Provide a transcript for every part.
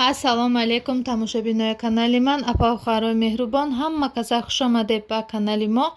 Ассалому алайкум, тамошобинои канали ман, апа, хоҳарои меҳрубон, ҳама каса хуш омадед ба канали мо.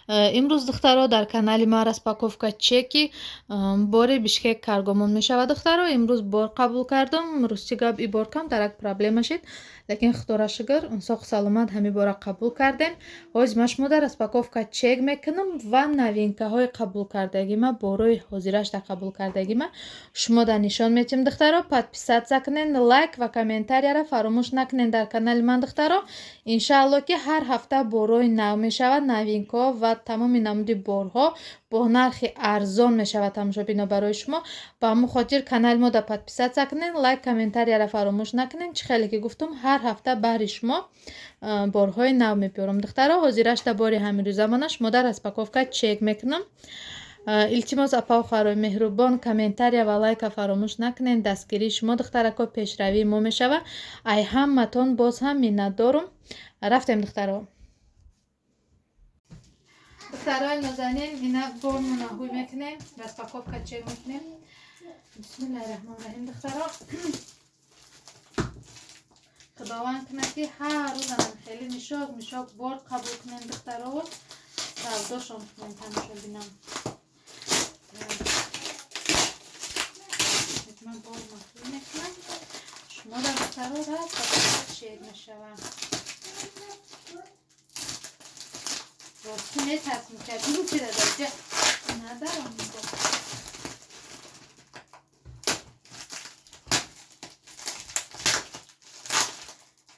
Имрӯз, духтаро, дар канали ма распаковка чеки бори Бишкек каргомон мешавад. Духтаро, имрӯз бор қабул кардам. Рости гап, и бор камтарак проблема шид, лекин худора шукр, соғ саломат ҳамин бора қабул кардем. Ҳозир ман шумода распаковка чек мекунам ва новинкаҳои қабул кардагима, борои ҳозирашда қабул кардагима шумода нишон метиҳам. Духтаро, подписаться кунед, лайк ва комментарияро фаромӯш накунед дар канали ман. Духтаро, иншаалло, ки ҳар ҳафта борои нав мешавад, новинкаҳо ва тамоми намуди борҳо бо нархи арзон мешавад, тамошобино, барои шумо. Ба ҳамон хотир канали мода подписаться кунед, лайк, комментарияро фаромӯш накунед. Чӣ хеле ки гуфтум, ҳар ҳафта баҳри шумо борҳои нав мебиёрам. Духтаро, ҳозирашда бори ҳамин рӯзамона шумода распаковка чек мекунам. Илтимос, апау хоҳарои меҳрубон, комментария ва лайка фаромӯш накунед. Дастгирии шумо, духтарако, пешравии мо мешавад. Ай ҳаматон боз ҳам миннатдорум. Рафтем, духтаро. Духтарои нозанин, ина бормона ҳуй мекунем, распаковка чек мекунем. Бисмиллаҳи раҳмони раҳим. Духтаро, худованд кунад, ки ҳар рӯз анам хеле мишок мишок бор қабул кунем, духтарову савдошон кунем, тамошобинам. Ман бор маҳрум мекунам шуморо, духтаро, распаковка чек мешавад. Рости, метарсм, ки чира даҷа надарам.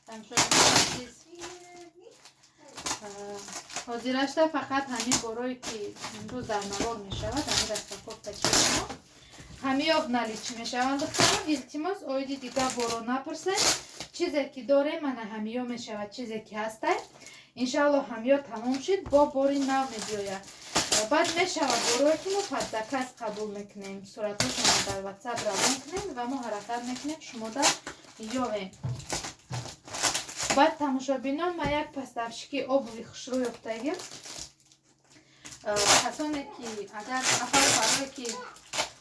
Тамошобинои, ҳозирашта фақат ҳамин борое ки имрӯз дар навор мешавад, ҳамин распаковка чекмо, ҳамиё наличи мешаванд. Духтаро, илтимос, оиди дигар боро напурсед. Чизе ки дорем, мана ҳамиё мешавад, чизе ки ҳастай. Иншаалло, ҳамиё тамом шуд, бо бори нав мебиёяд. Баъд мешавад борое ки мо под заказ қабул мекунем. Суратҳошонро дар Ватсап равон кунем ва мо ҳаракат мекунем, шумода ёвем. Баъд, тамошобинон, ман як поставщики обуви хушрӯ ёфтагим. Касоне ки агар афар барое ки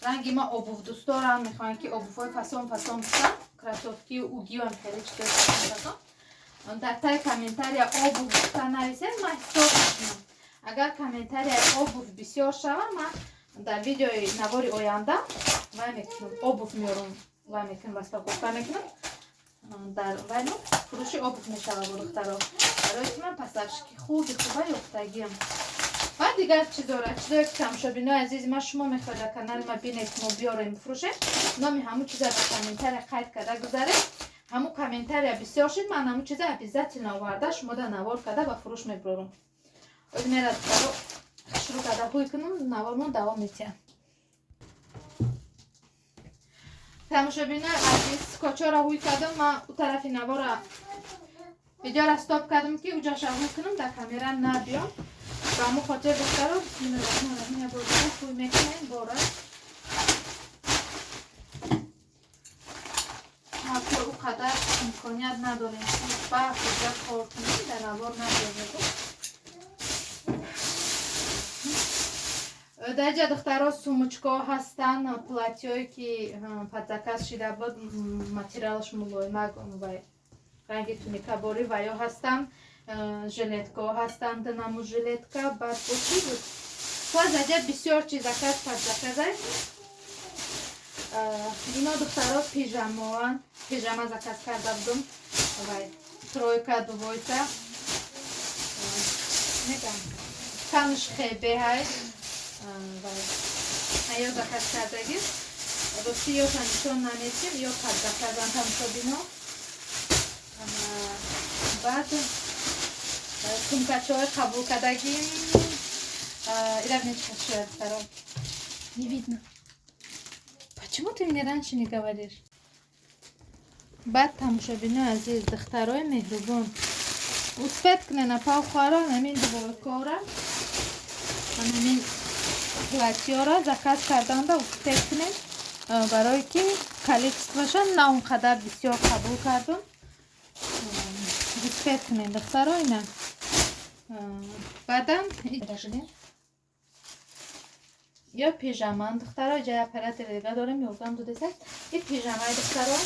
ранги ма обув дӯст дорам, мехоҳанд, ки обувҳои фасон фасон пӯшанд, кроссовкию угиам, хеле чизои фасон фасон, дар таи комментария обув гуфта нависед, ман ҳисоб мекунам. Агар комментарияи обув бисёр шава, ман дар видеои навори оянда вай мекунам, обув меорум, вай мекунам, распаковка мекунам, дар вайно фурӯши обув мешава бо духтаро, барои ки ман поставщики хуби хуба ёфтагиам. Ва дигар чизора, чизое ки, тамошобинои азизи ман, шумо мехоҳед дар канали ма бинед, мо биёрем, бифурӯшем, номи ҳамун чиза дар комментария қайд карда гузаред. Ҳамун комментария бисёр шид, ман ҳамун чиза обязательно оварда, шумода навор карда ба фурӯш мебурорум. Ози мера, духтаро, шурӯъ карда ҳуй кунам, навормон давом метиҳам. Тамошобинои азиз, скотчҳоро ҳуй кардам. Ман у тарафи навора видеора стоп кардам, ки уҷаша ҳуй кунам, дар камера набиём. Ба ҳамун хотир, духтаро, бисмиллоҳи раҳмони раҳим, як бор дига ҳуй мекунем бора. Мо ӯ қадар имконият надорем, ки ба хуҷа кор кунем, дар навор набиём. Даҷа, духтаро, сумочкаҳо ҳастанд, платьёе ки под заказ шида буд, материалаш мулоимак ва ранги туникаборӣ, ва ё ҳастанд, жилеткаҳо ҳастанд, динаму жилетка. Баъд бо чӣ буд? Боз аҷа бисёр чиз заказ, под заказай. Ино, духтаро, пижамоан, пижама заказ карда будум, вай тройка, двойка мегам, танш хебеҳай, ё заказ кардагӣ. Рости, ёша нишон наметим, ё под заказан, тамошобино. Баъд сумкачаҳои қабул кардагим ира мечашояд. Духтаро, не видно. Почему ты мне раньше не говоришь? Баъд, тамошобинои азиз, духтарои меҳрубон, успеть кунен, апау, хоҳарон, ҳамин двойкора, ҳамин платьёро заказ карданда успеть кунем, барое ки количествоша на он қадар бисёр қабул кардум. Успеть кунем, духтаро, ина. Баъдан ё пижаман, духтаро, ҷай оператори дига дорем, ёрдам додеса. И пижамаи, духтаро.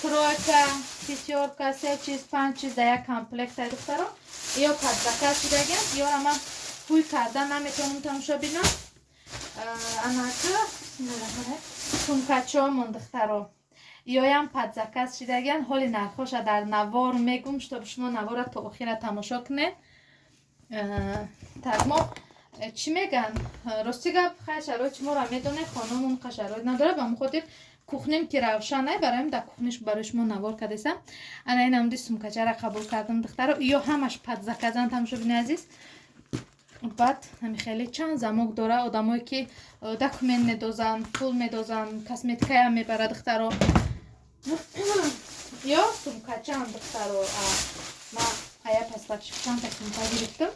Тройка, пятёрка, се чиз, панҷ чиз дар як комплект ай, духтаро. Ё под заказ шудагиам, ёра ман ҳуй карда наметавонам, тамошобинон. Анака сумкачомон, духтаро, ёям под заказ шудагиан. Ҳоли нархоша дар навор мегум, чтобы шумо навора то охира тамошо кунед. Так, мо чӣ меган, рости гап, хай, шароити моро медонед, хонамон қа шароит надорад, ба ҳамон хотир кухнем ки равшанай, бароим дар кухниш барои шумо навор кардесам. Ана ин намуди сумкачара қабул кардам, духтаро. Ё ҳамаш под заказан, тамошобини азиз. Баъд ҳами хеле чанд замок дора. Одамое ки документ медозанд, пул медозанд, косметикаям мебарад, духтаро. Ё сумкачаам, духтаро, ма ая поставщик чандта сумка гирифтам.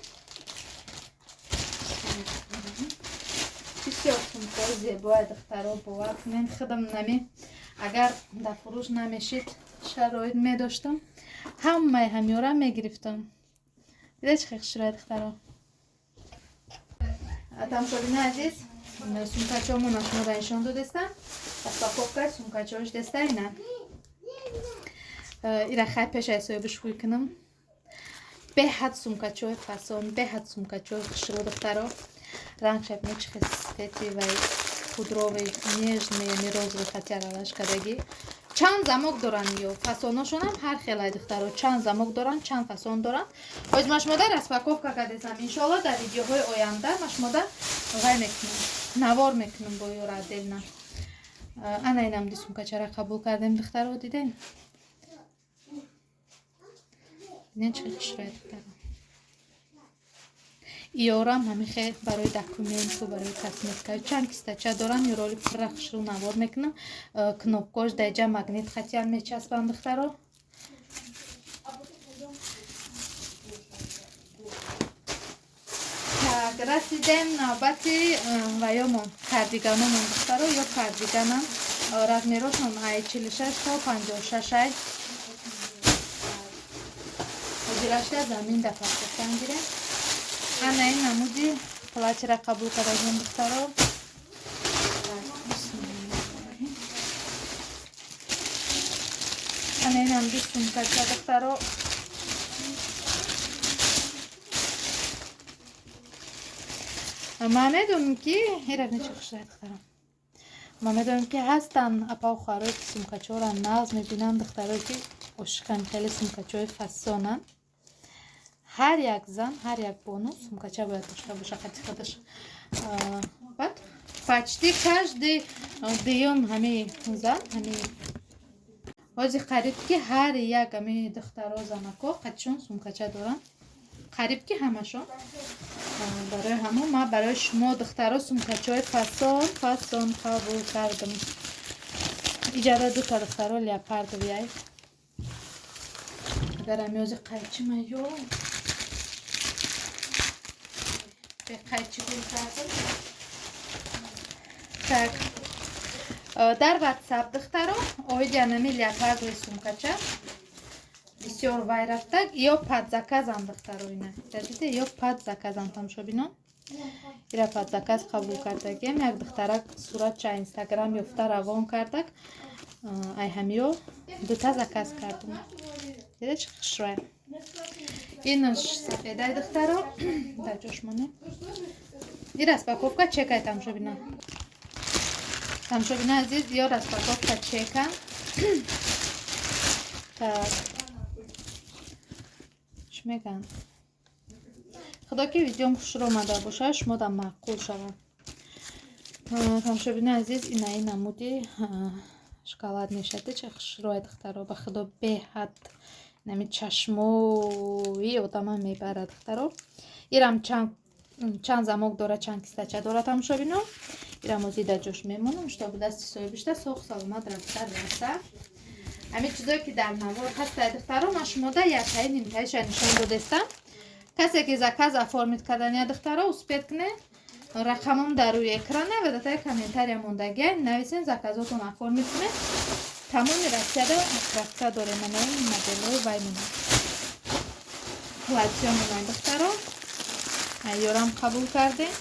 Бисёр сумкаи зебоя, духтаро, бовар кунед, худам нами агар дар фурӯш намешид, шароит медоштам, ҳамаи ҳамёра мегирифтам. Дида, чӣ хел хушрӯя, духтаро. Тамошобини азиз, сумкачаомона шуморо нишон додестам. Распаковкаи сумкачаош деста. Ина ира хай пешаи соҳибиш ҳуй кунам. Беҳад сумкачаои фасон, беҳад сумкачаои хушрӯ, духтаро. Рангшаб мечихе, цвети вай пудровый, нежный, яъне розовый хати аралаш кардагӣ. Чанд замок доранд, ё фасоношонам ҳар хелай, духтаро. Чанд замок доранд, чанд фасон доранд. Ҳозир ма шумода распаковка кардесам. Иншоалло, дар видеоҳои оянда ма шумода вай мекунам, навор мекунам бо ёра отдельно. Ана инам ди сумкачара қабул кардем, духтаро. Диден, диден, чӣ хушрӯя, духтаро. Иёрам ҳамихе барои документу, барои косметика чанд кистача доранд. Ёроли пурра хушрӯ навор мекунам. Кнопкош даҷа магнит хатиян мечаспанд, духтаро. Так, расидем навбати ваёмон, кардиганомон, духтаро. Ё кардиганам размерошон ай 46 то 56 ай. Ҳозирашта замин да партофтан гирем. Ана ин намуди платьера қабул кардагем, духтаро. Ана ин намуди сумкача, духтаро. Ман медонам ки ира чӣ хушрӯя, духтаро. Ман медонам, ки ҳастанд апау хоҳарое ки сумкачаҳоро нағз мебинанд, духтарое ки ошиқанд, хеле сумкачаҳои фасонанд. Ҳар як зан, ҳар як бону сумкача бояд дошта боша қати худаш. Баъд почти каждый дуюм ҳами зан, ҳами ҳозир қариб ки ҳар як ҳами духтаро, занако қатишон сумкача доранд, қариб ки ҳамашон. Барои ҳамон ман барои шумо, духтаро, сумкачаҳои фасон фасон қабул кардам. Иҷара дута, духтаро, леопардовый ай. Агар ҳами ҳозир қайчи ма ё қайчи гул кардам. Так, дар Ватсап, духтаро, оиди анами леопардовый сумкача бисёр вай рафтак. Ё под заказам, духтаро, ина диде, ё под заказам, тамошобинон. Ира под заказ қабул кардагиам. Як духтарак суратча Инстаграм ёфта равон кардак. Ай ҳамиё дута заказ кардам. Дида, чӣ хушрӯя. Инаш сафедай, духтаро, дар ҷош монем. И распаковка чекай, тамошобинон. Тамошобинони азиз, ё распаковка чека. Так, чӣ мегӯянд? Худо ки видеом хушрӯ омада бошад, шумо дам маъқул шавад. Тамошобинони азиз, инаи намуди шоколад мешавад. Чӣ хушрӯя, духтаро, ба худо, беҳад нами чашмои одама мебарад, духтаро. Ирам чанд замок дорад, чанд кистача дорад, тамошобино. Ирам ози дар ҷош мемонам, чтобы дасти соҳибишта соғ саломат рафта раса. Ҳамин чизое ки дар навор ҳастае, духтаро, ман шумода яктаи нимтаиша нишон додестам. Касе ки заказ оформить кардания, духтаро, успеть кунед. Рақамом дар рӯи экрана ва дар таи комментария мондагия. Нависен, заказотон оформить кунед. Тамоми Россияда отправка дорем. Анаи моделҳои вай монад, платьё монад, духтаро. Ёрам қабул кардем.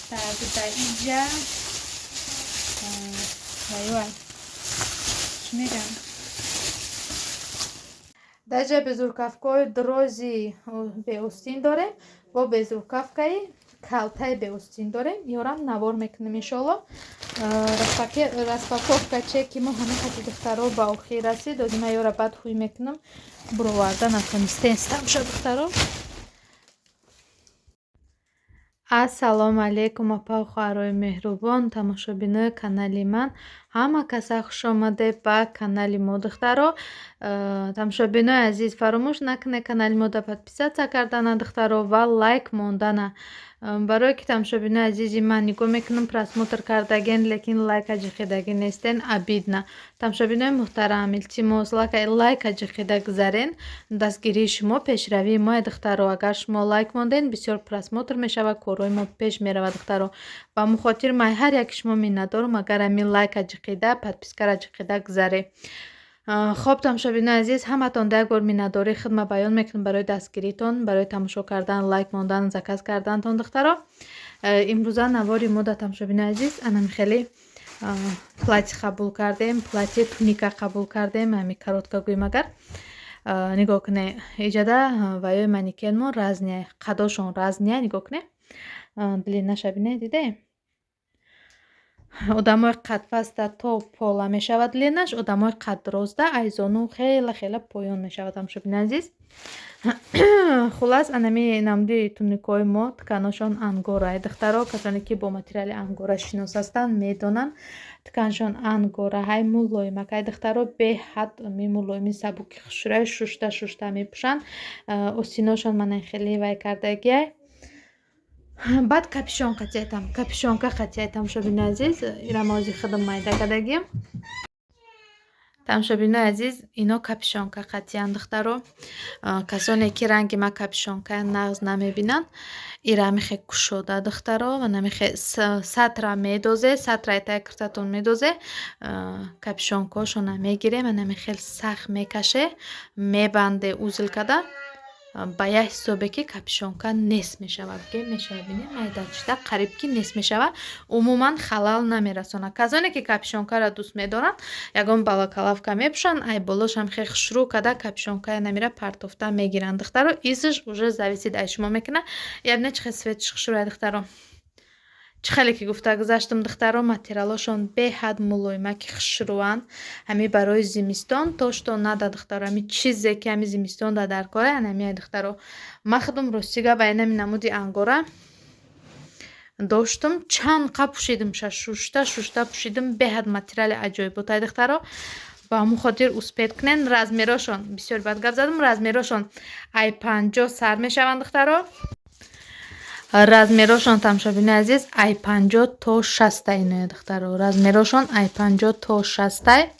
Так, дар инҷа Вай, чӣ мегӯям, даҷа безрукавкаҳои дрози беостин дорем, бо безрукавкаи калтаи беостин дорем. Ёрам навор мекунем, иншоалло. Распаковка чеки мо ҳамин қадри, духтаро, ба охир расид. Ози ман ёра баъд ҳуй мекунам, буроварда натонистем ша, духтаро. Ассалому алайкум, апау хоҳарои меҳрубон, тамошобинои канали ман. Ҳама каса хушомадед ба канали мо, духтаро. Тамошобинои азиз, фаромӯш накунед канали мода подписаться кардана, духтаро, ва лайк мондана. Барое ки, тамошобинои азизи ман, нигоҳ мекунам, просмотр кардаген, лекин лайка ҷиқидагӣ нестен, обидно. Тамошобинои муҳтарам, илтимос, лайка ҷиқида гузарен. Дастгирии шумо пешравии моя, духтаро. Агар шумо лайк монден, бисёр просмотр мешавад, корҳои мо пеш меравад, духтаро. Ба ҳамон хотир ман ҳар яки шумо миннатдорам, агар ҳамин лайка ҷиқида, подпискара ҷиқида гузаред. Хоб, тамошобинои азиз, ҳаматон як бор миннатдории худма баён мекунам барои дастгиритон, барои тамошо кардан, лайк мондан, заказ кардантон, духтаро. Имрӯза навори мо да, тамошобинои азиз, анами хеле платье қабул кардем, платье туника қабул кардем, ҳами коротко гӯем агар. Нигоҳ кунед, иҷада ваёи манекенмо разные, қадошон разные. Нигоҳ кунед, длинаша бинед, дидем? Одамои қадпаста то пола мешавад длинаш, одамои қаддирозда айзону хеле хеле поён мешавад, тамошобини азиз. Хулас, анами намуди туникҳои мо тканошон ангора, духтаро. Касоне ки бо материали ангора шинос ҳастанд, медонанд, тканшон ангора ҳай, мулоимакай, духтаро, беҳад мулоими, сабуки, хушрӯй, шушта шушта мепӯшанд. Остиношон мана хеле вай кардагиай. Баъд капюшон қатиятам, капюшонка қатият, тамошобини азиз. Ира мози худам майда кардагим. Тамошобинои азиз, ино капюшонка қатиянд, духтаро. Касоне ки ранги ма капюшонкая нағз намебинанд, ира мехе кушода, духтаро, ва намехе сатра медозе, сатраи таи куртатон медозе, капюшонкаҳошона мегирем, ва намехел сахт мекаше, мебанде, узел када, ба як ҳисобе ки капюшонка нест мешавад, ге мешавад. Бинед, майдачида қариб ки нест мешавад, умуман халал намерасонад. Касоне ки капюшонкаро дӯст медоранд, ягон балаклавка мепӯшанд, ай болошам хе хушрӯ када капюшонкая намира партофта мегиранд, духтаро. Изш уже зависит аз шумо мекунад. Ябине, чӣ хел цветш хушрӯя, духтаро. Чӣ хеле ки гуфта гузаштам, духтаро, материалошон беҳад мулоимаки, хушрӯанд. Ҳами барои зимистон то что надо, духтаро. Ҳами чизе ки ҳами зимистон да дар кора, ҳамиай, духтаро. Ман худам, рости гап, айнами намуди ангора доштум, чанд қа пӯшидимша, шушта шушта пӯшидим. Беҳад материали аҷоиботай, духтаро. Ба ҳамон хотир успеть кунен. Размерошон, бисёр бад гап задам, размерошон ай 50 сар мешаванд, духтаро. Размерошон, тамошобини азиз, ай 50 то 60 иноя, духтаро. Размерошон ай 50 то 60-ай.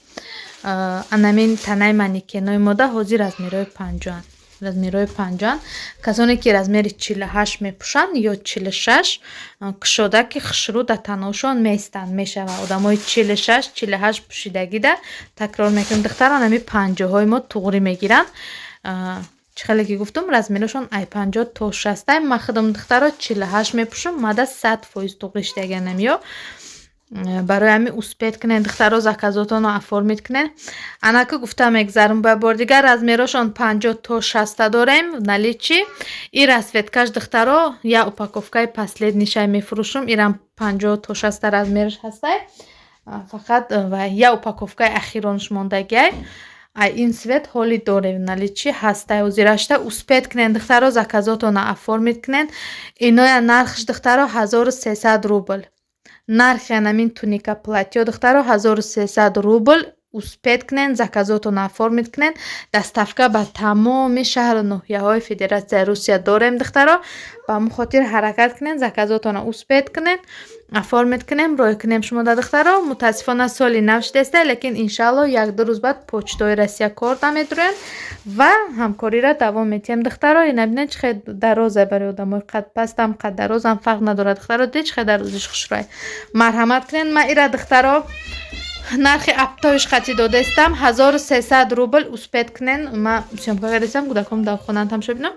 Анамин танаи манекенои мода ҳозир размерои 50-анд, размерои 50-анд. Касоне ки размери 48 мепӯшанд ё 46, кушода ки хушрӯ дар таношон меистанд, мешавад. Одамои 46, 48 пӯшидагида, такрор мекунем, духтарон, ҳами 50-ҳои мо туғрӣ мегиранд. Чӣ хеле ки гуфтум, размерошон ай 50 то 60-ай. Ман худам, духтаро, 48 мепӯшам, мада 100% туғрӣ шидаганам ё. Барои ҳамин успеть кунед, духтаро, заказотонро оформить кунед. Анака гуфта мегзарам ба бори дигар, размерошон 50 то 60 дорем наличии. И расцветкаш, духтаро, я упаковкаи последнийшай мефурӯшам. Ирам 50 то 60 размераш ҳастай, фақат ва я упаковкаи ахиронаш мондагиай. Ай ин цвет ҳоли дорем, наличии ҳастай ҳозирашта. Успеть кунед, духтаро, заказотонро оформить кунед. Иноя нархш, духтаро, 1300 рубл. Нархи анамин туника платьё, духтаро, 1300 рубл. Успеть кунед, заказотонро оформить кунед. Доставка ба тамоми шаҳру ноҳияҳои Федератсияи Русия дорем, духтаро. Ба ҳамон хотир ҳаракат кунед, заказотонро успеть кунед, оформить кунем, рой кунем шумо да, духтаро. Мутаассифона, соли нав шудеста, лекин иншаалло 1-ду рӯз баъд почтаҳои Россия кор намедурем ва ҳамкориро давом медиҳем, духтаро. Ина бинед, чӣ хел дарозе. Барои одамои қадпастам, қаддарозам фарқ надорад, духтаро. Дид, чӣ хел дарозиш хушрӯй. Марҳамат кунед. Ман ира, духтаро, нархи оптовиш хати додаистам, 1300 рубл. Успеть кунед. Ман съёмка кардастам, кӯдаком дар хона тамошо бинам.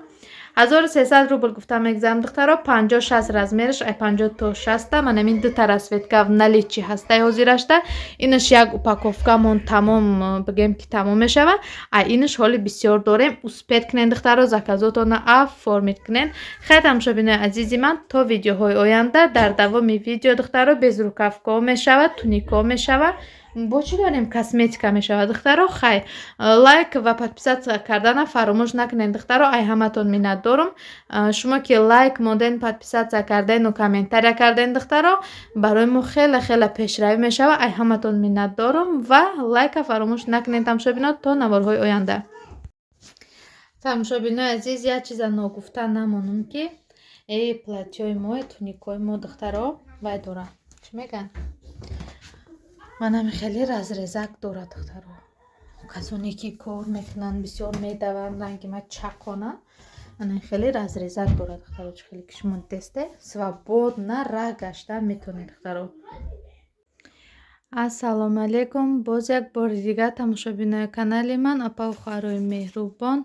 1300 рубл гуфта мегзарам, духтаро. 50-60 размераш, ай 50 то 60-та. Манамин дута расцветка в наличии ҳастай ҳозирашта. Инаш як упаковкамон тамом, бигем ки тамом мешава. А инаш ҳоли бисёр дорем. Успеть кунен, духтаро, заказотона оформить кунен. Хайр, тамошобинои азизи ман, то видеоҳои оянда. Дар давоми видео, духтаро, безрукавкаҳо мешавад, туникҳо мешавад, бо чӣ дорем, косметика мешавад, духтаро. Хайр, лайк ва подписаться кардана фаромӯш накунед, духтаро. Ай ҳаматон миннатдорум. Шумо ки лайк монден, подписаться кардену комментария карден, духтаро, барои мо хеле хеле пешравӣ мешавад. Ай ҳаматон миннатдорум ва лайка фаромӯш накунед, тамошобино. То наворҳои оянда. Тамошобинои азиз, як чиза ногуфта намонам, ки э платьёи мо, туникҳои мо, духтаро, вай дорад, чӣ мегӯянд, манами хеле разрезак дорад, духтаро. Касоне ки кор мекунанд, бисёр медаванд, ранги ма чақонанд, ана хеле разрезак дорад, духтаро. Чӣ хеле ки шумо десте, свободно ра гашта метавонед, духтаро. Ассалому алайкум боз як бори дигар, тамошобинои канали ман, апаву хоҳарои меҳрубон.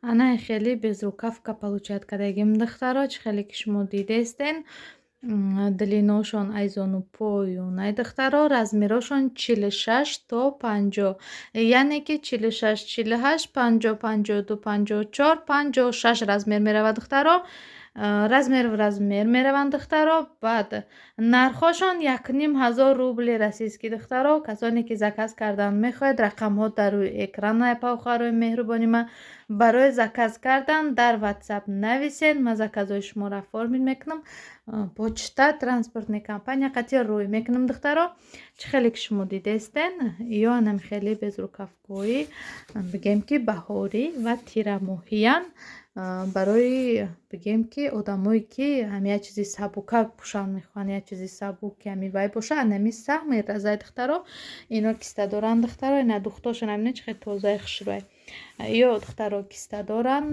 Ана хеле безрукавка получать кардагим, духтаро. Чӣ хеле ки шумо дидестен, длиношон ай зону поёнай, духтаро. Размерошон 46 то 50, яъне ки 46, 48, 50, 52, 54, 56 размер меравад, духтаро. Размер в размер мераванд, духтаро. Баъд нархҳошон 1500 рубли российский, духтаро. Касоне ки заказ кардан мехоҳед, рақамҳо дар рӯи экран. Апаву хоҳарои меҳрубони ман, барои заказ кардан дар Ватсап нависед, ман заказҳои шуморо оформить мекунам, почта, транспортный компания қатъи рӯй мекунам, духтаро. Чӣ хеле ки шумо дидестен, ё анам хеле безрукавкоӣ, бигем ки баҳорӣ ва тирамоҳиян, барои, бигем ки, одамое ки ҳами як чизи сабукак пӯшанд мехоҳанд, як чизи сабук ки ҳами вай боша, анами сахт меразад, духтаро. Ино киста доранд, духтаро. Ина духтошон ҳамина чӣ хел тозаи хушрӯй. Ё, духтаро, киста доранд,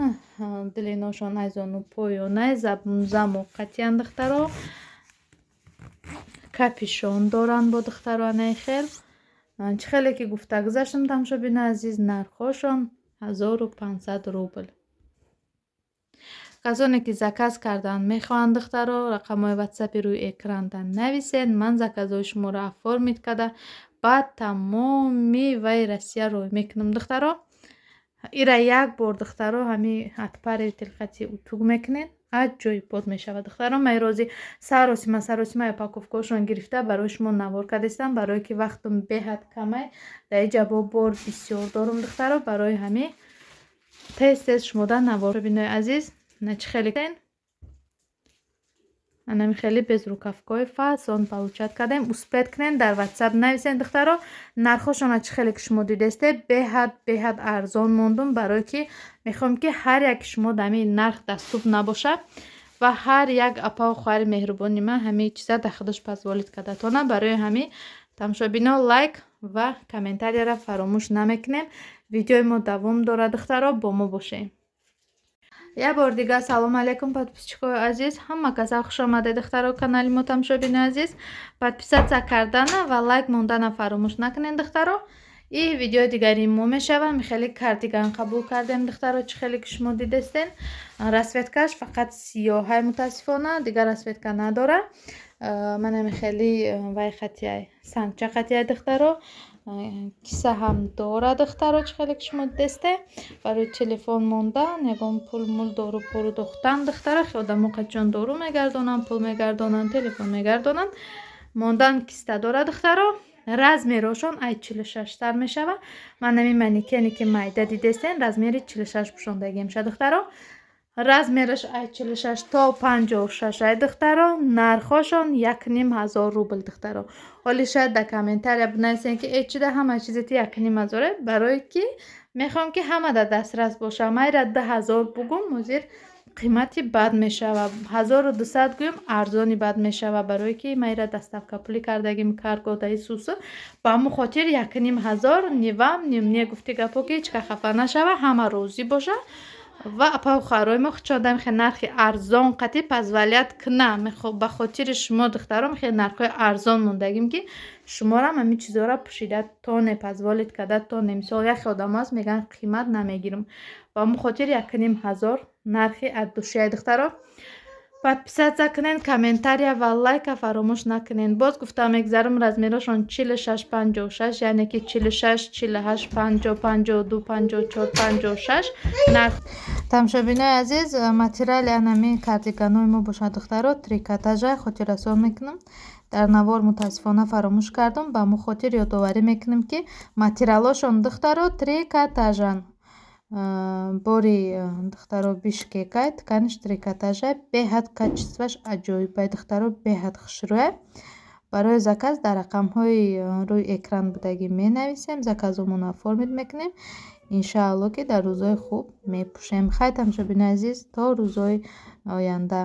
длиношон ай зону поёнай, замоқатиян, духтаро. Капюшон доранд бо, духтаро. Анаи хел, чӣ хеле ки гуфта гузаштам, тамошобинои азиз, нархҳошон 1500 рубл. Касоне ки заказ кардан мехоҳанд, духтаро, рақамҳои Ватсапи рӯи экранда нависед, ман заказҳои шуморо оформить карда, ба тамоми вай Россия рой мекунам, духтаро. Ира як бор, духтаро, ҳами отпариватель қати утюг мекунед, аҷоибот мешавад, духтаро. Ман рози саросима саросима упаковкаҳошон гирифта барои шумо навор кардистам, барое ки вақтам беҳад камай. Дар иҷа бо бор бисёр дорум, духтаро, барои ҳамин тез тез шумода навор. Бинои азиз, на чӣ хеле анами хеле безрукавкаҳои фасон получать кардем. Успеть кунед, дар Ватсап нависед, духтаро. Нархҳошона, чӣ хеле ки шумо дидесте, беҳад беҳад арзон мондум, барое ки мехоҳем, ки ҳар яки шумо дар ҳамин нарх даступ набошад ва ҳар як апаву хоҳари меҳрубони ман ҳамин чиза дар худаш позволить карда тонад. Барои ҳамин, тамошобино, лайк ва комментарияро фаромӯш намекунем. Видеои мо давом дорад, духтаро, бо мо бошед. Як бор дигар салому алайкум, подписчикои азиз, ҳама каса хушомадед, духтаро, канали мо. Тамошобини азиз, подписаться кардана ва лайк мондана фаромӯш накунед, духтаро. И видеои дигари мо мешавад. Хеле кардиган қабул кардем, духтаро. Чӣ хеле ки шумо дидестен, расцветкаш фақат сиёҳай, мутаассифона, дигар расцветка надорад. Манами хеле вай хатияй, сангча хатияй, духтаро. Киса ҳам дорад, духтаро. Чӣ хеле ки шумо дидесте, барои телефон мондан, ягон пул мул, дору пору дохтан, духтаро. Одамо қачон дору мегардонанд, пул мегардонанд, телефон мегардонанд, мондан киста дорад, духтаро. Размерошон ай 46 тар мешавад. Ман ҳамин манекене ки майда дидестен, размери 46 пӯшондагӣ мешавад, духтаро. Размераш ай 46 то 56 ай, духтаро. Нархҳошон 1500 рубл, духтаро. Ҳоли шояд дар комментария бинависем, ки э, чида ҳама чизети 1500-е? Барое ки мехоҳам, ки ҳама дар дастрас боша. Майра 2000 бугум, ҳозир қимати бад мешавад, 1200 гӯем, арзони бад мешавад, барое ки майра доставка пулӣ кардагим, карго даи сусу. Ба ҳамун хотир 1500. Ни вам, ни мне, гуфти гапо, ки ҳеч ка хафа нашава, ҳама розӣ боша. Ва апау хоҳарои мо хучодам хе нархи арзон қатӣ позволять кунам. Ба хотири шумо, духтаром, хеле нархҳои арзон мондагим, ки шуморам ҳамин чизҳоро пӯшида тоне, позволить карда тоне. Мисол, яхе одамо ҳаст, мегӯянд, қимат намегирам. Ба ҳамун хотир 1500. Нархи от души ай, духтаро. Подписаться кунед, комментария ва лайка фаромӯш накунед. Боз гуфта мегзарам, размерошон 46, 56, яъне ки 46, 48, 50, 52, 54, 56 нарх. Тамошобинои азиз, материали анами кардиганои мо бошад, духтаро, трикотажа. Хотиррасон мекунам, дар навор мутаассифона фаромӯш кардам, ба мо хотир ёдоварӣ мекунем, ки материалошон, духтаро, трикотажан. Бори, духтаро, Бишкекай, тканиш трикотажа, беҳад качествоаш аҷоибай, духтаро, беҳад хушрӯя. Барои заказ дар рақамҳои рӯи экран будагӣ менависем, заказомонро оформить мекунем. Иншаалло, ки дар рӯзҳои хуб мепӯшем. Хай, тамошобинои азиз, то рӯзҳои оянда.